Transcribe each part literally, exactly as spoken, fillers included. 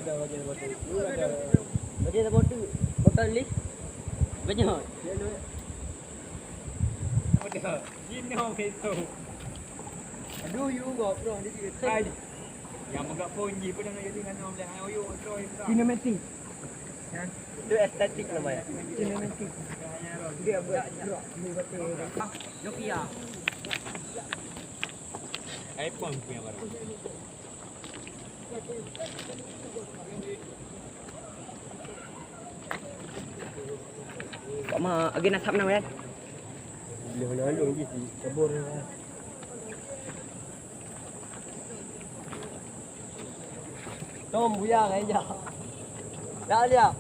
Bagi botol tu, botol ni. Banyak. Aduh, you go, bro. Hai. Yang megak phone ji pun nak jadi dengan orang lain. Ayo, bro, bro. Cinematic. Itu estetik namanya. Cinematic. Dia buat gerak, dia buat. Nokia. iPhone punya barang. Kok ma, lagi nasab nang, kan? Boleh lalu je si kabur. Tom, buya ngai ja. Dah lihat.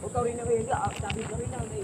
Bukan rindu juga, tapi rindu ni.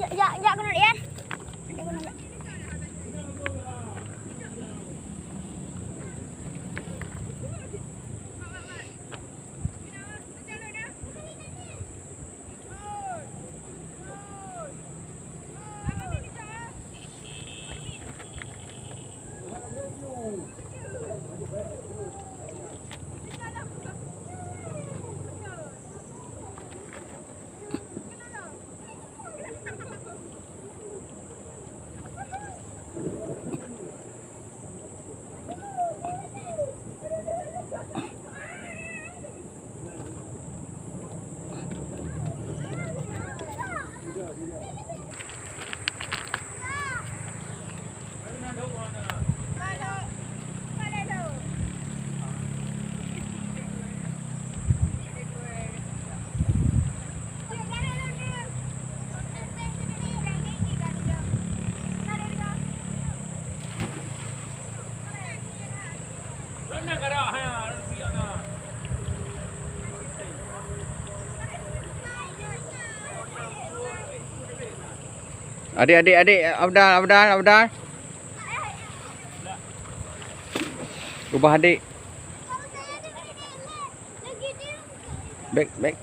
Jak, jak, jak keunoe, Yan. Jak keunoe, jak. Adik, adik, adik, Abdal, Abdal, Abdal. Ubah adik. Back, back.